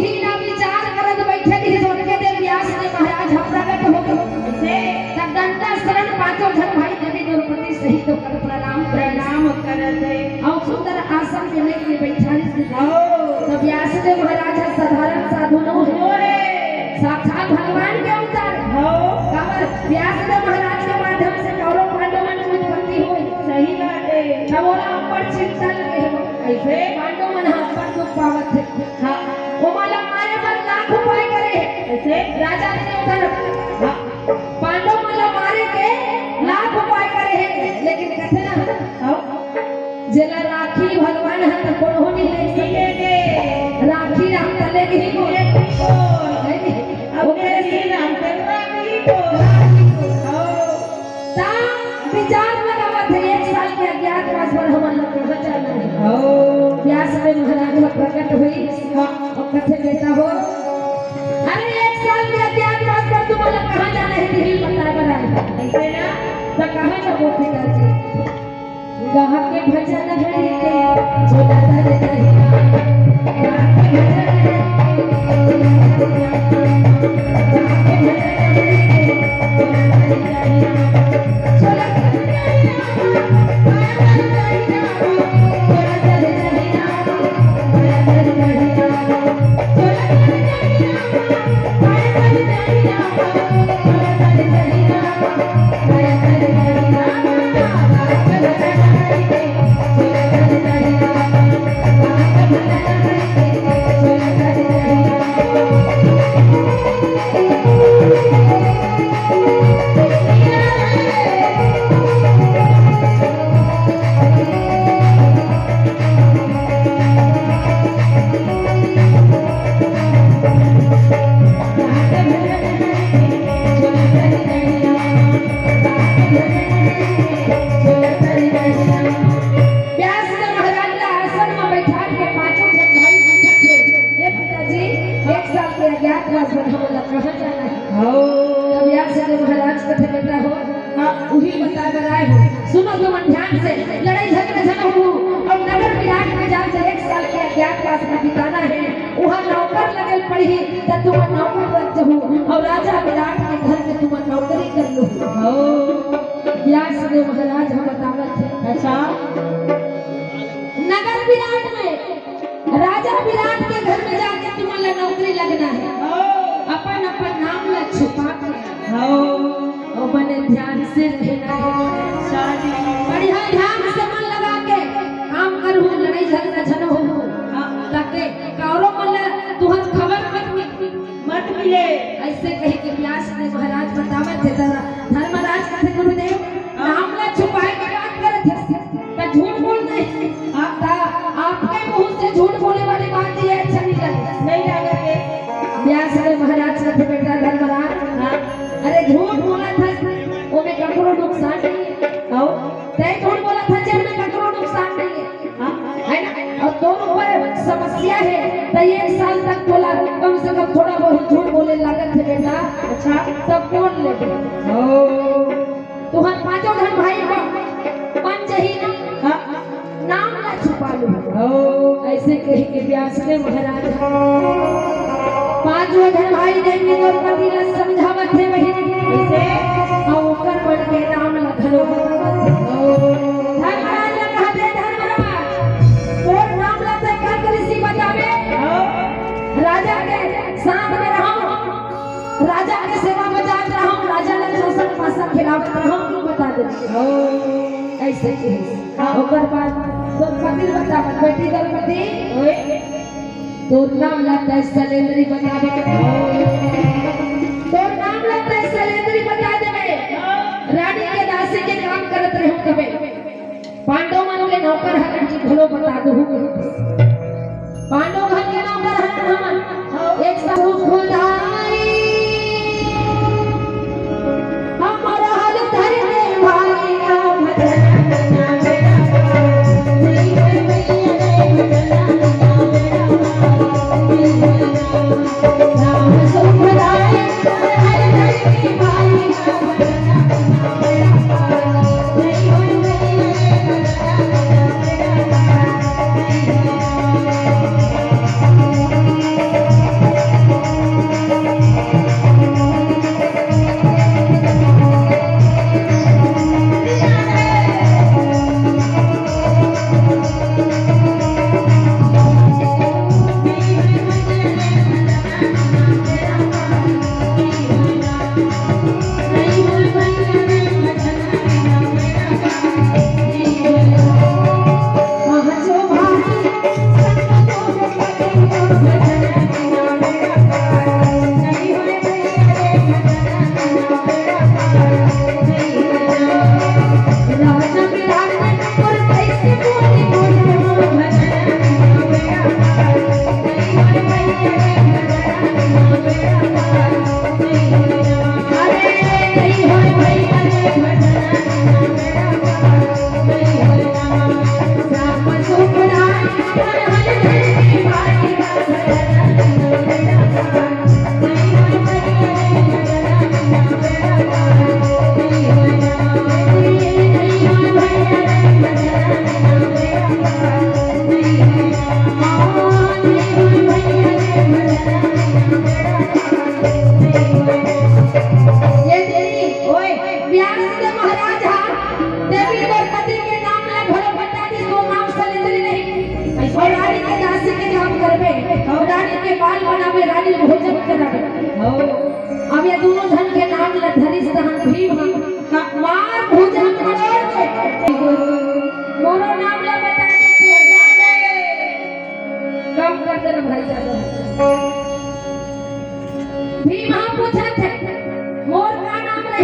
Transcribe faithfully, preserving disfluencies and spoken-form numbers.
ला विचार करत बइठे रहिस, ओतके देर व्यास देव महाराज ह प्रगट हो गे। से तब दंडा शरण पांचों झन भाई देवी द्रौपदी सहित ओकर प्रणाम करे। प्रणाम करत हे। अउ सुंदर आसन में लेके बइठारिस। हो। तब व्यास देव महाराज ह साधारण साधु नोहे। नोहे। साक्षात भगवान के अवतार। हो। काबर व्यास देव महाराज के माध्यम से कौरव पांडव मन के उत्पत्ति होय। सही बात हे। तब ओला अब्बड़ चिंता लगे हे। कइसे? पांडव मन ह अब्बड़ दुख पावत हे। हाँ। ओमन ला मारे बर लाख उपाय करे हे। कइसे? राजा दुर्योधन। हाँ। पांडव मन ला मारे के लाख उपाय करे हे, लेकिन कथे ना, हाँ। जेला राखी भगवान ह त कोनो नहीं ले सके। नहीं लेगे। राखी राम तले नहीं को। नहीं को। नहीं। अब ओकरे तेरी से राम तेरा राखी को। राखी को। हाँ। त विचार लगावत हे, एक साल के अज्ञातवास बर हमन ला कहाँ जाना हे? हो। व्यास देव महाराज ह प्रकट होइस। हाँ। अउ कथे, बेटा हो, अरे एक साल के अज्ञातवास बर तुमन ला कहाँ जाना हे, यही बताए बर आए। कइसे ना? त कहाँ जाबो पिताजी? कहाँ के भजन हरि के झोला धर दहिना। व्यास जी महाराज ला आसन म बैठार के पांचों झन भाई पूछत हे, "हे पिताजी, एक साल के अज्ञातवास बर हमन ला कहाँ जाना हे?" हो। तब व्यास जी महाराज कथे, "बेटा हो, हाँ। उही बता बर आए हो। सुनो तुमन ध्यान से, लड़ाई झगड़ा झन हो, अउ नगर विराट में जाके एक साल के अज्ञातवास में बिताना हे। उहाँ नौकर लगल पड़ही, त तुमन नौकर लग जहू, अउ राजा विराट के घर में तुमन नौकरी कर लू।" हो। व्यास जी महाराज ह बतावत हे। अच्छा। नगर विराट में, राजा विराट के घर में जाके तुमन ला नौकरी लगना हे। हो। अपन, अपन नाम ला छुपा के। हो। अउ बने ध्यान से रहना हे। शादी। बढ़िया ध्यान से मन लगा के काम करहू, लड़ाई झगड़ा झन हो। हाँ। ताकि कौरव मन ला तुहर खबर मत मिले। मत मिले। अइसे कहि के व्यास जी महाराज बतावत हे, धर-, धर्मराज कथे, "गुरुदेव, हाँ। नाम ला छुपाए के बात करत हे, त झूठ बोल दे।" हाँ। त आपके मुंह से झूठ बोले वाली बात ये अच्छा नहीं लगे। नहीं लगे। व्यास जी महाराज कथे, "बेटा धर्मराज, हाँ। अरे झूठ बोलत हस, ओमे ककरो नुकसान नहीं हे।" हाँ। तैं झूठ बोलत हस, जेमे ककरो नुकसान नहीं हे। हाँ, हे ना? अउ तोर ऊपर समस्या हे, त एक साल तक तोला कम से कम थोड़ा बहुत झूठ बोले लागत हे बेटा। अच्छा। तब बोल लेबे। ओ। तुहर पांचों झन भाई बन, बन जही ना। हाँ। नाम ला छुपा लू। ओ। अइसे कहि के व्यास जी महाराज पांचों झन भाई देवी द्रौपदी ला समझावत हे बहिनी। कइसे? अउ ओकर मन के नाम ला घलो बतावत हे। ओ। धर्मराज ला कहा दे, धर्मराज, तोर नाम ला तैं का करिस बताबे? हाँ। राजा के साथ में रहंव, राजा के सेवा में जात रहंव, राजा ला जोसन पासा खिलावत रहंव, तू बता दे। हाँ। अइसे कहिस। हाँ। ओकर बाद द्रौपदी बतावत, बेटी द्रौपदी, ओए। तोर नाम ला तैं सलेंद्री बता देबे। तोर नाम ला तैं सलेंद्री बता देबे। रानी के दासी के काम करत रहंव तबे। पांडव मन के नौकर हरन जी घलो बता देहू। पांडव मन के नौकर हरन हमन। एक साथ खुदाई। हमर हाल धरने भाई का भजन। रानी के बाल बनावे, रानी भोजन करावे। अब ये दोनों झन के नाम ल धरिस तहन भीम ह। का